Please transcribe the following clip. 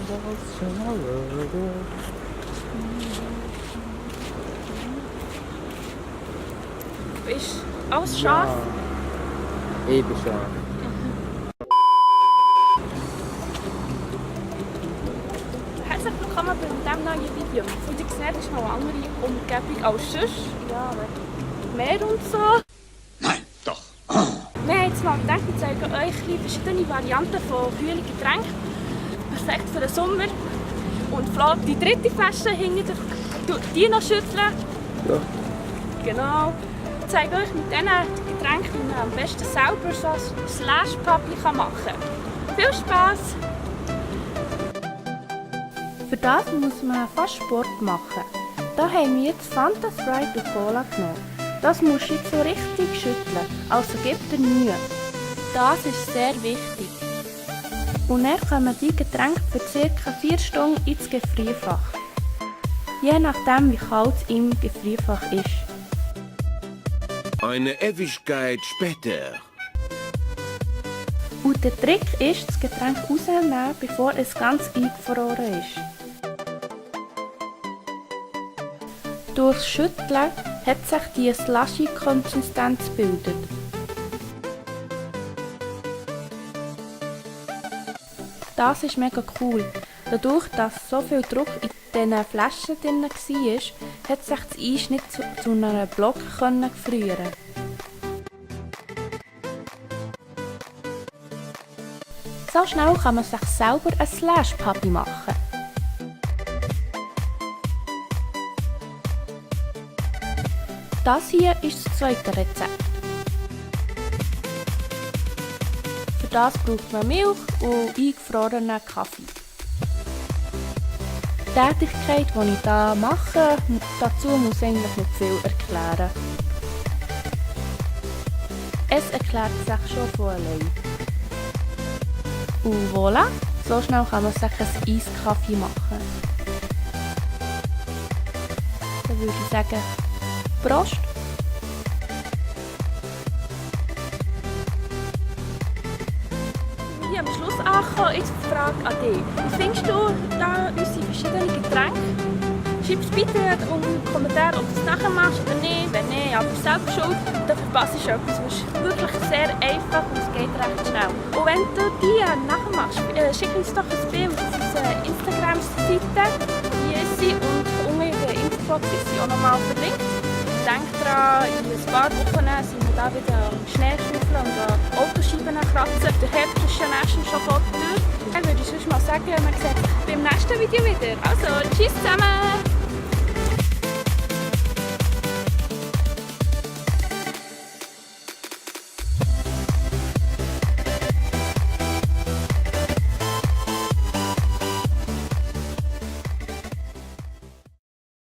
Ist alles scharf? Ja, ich bin scharf. Herzlich willkommen bei diesem neuen Video. Und ihr seht, es ist noch eine andere Umgebung als sonst. Ja, Meer und so. Nein, doch. Wir haben jetzt mal gedacht, wir zeigen euch verschiedene Varianten von kühlen Getränken. Perfekt für den Sommer. Und Flo, die dritte Flasche hinten, die noch schütteln. Ja. Genau. Ich zeige euch mit diesen Getränken, wie man am besten selber so ein Slash-Papi machen kann. Viel Spass! Für das muss man fast Sport machen. Da haben wir jetzt Fanta, Sprite und Cola genommen. Das musst du jetzt so richtig schütteln, also gib dir Mühe. Das ist sehr wichtig. Und dann kommen die Getränke für ca. 4 Stunden ins Gefrierfach. Je nachdem wie kalt es im Gefrierfach ist. Eine Ewigkeit später. Und der Trick ist, das Getränk rausnehmen, bevor es ganz eingefroren ist. Durchs Schütteln hat sich die Slushy-Konsistenz gebildet. Das ist mega cool. Dadurch, dass so viel Druck in diesen Flaschen drin war, hat sich das Eis nicht zu einer Block gefrieren. So schnell kann man sich selber ein Slash-Papi machen. Das hier ist das zweite Rezept. Für das braucht man Milch und eingefrorenen Kaffee. Die Tätigkeit, die ich hier mache, dazu muss eigentlich nicht viel erklären. Es erklärt sich schon von allein. Und voilà, so schnell kann man sich ein Eiskaffee machen. Dann würde ich sagen, Prost! Wir sind am Schluss angekommen. Jetzt die Frage an dich. Wie findest du da unsere verschiedenen Getränke? Schreib es bitte unter den Kommentaren, ob du es nachher machst oder nicht. Wenn nicht, aber selber schuld. Dann verpasst du etwas. Es ist wirklich sehr einfach und es geht recht schnell. Und wenn du die nachher machst, schick uns doch ein Bild auf unsere Instagram-Seite. Die ist sie und unten in der Infobox ist sie auch nochmal verlinkt. Denk dran, in ein paar Wochen sind wir da wieder am Schneeschnüffeln und an Autoscheiben kratzen. Der Herbst ist ja nächstens schon vor der Tür. Dann würde ich sonst mal sagen, man sieht sich beim nächsten Video wieder. Also, tschüss zusammen!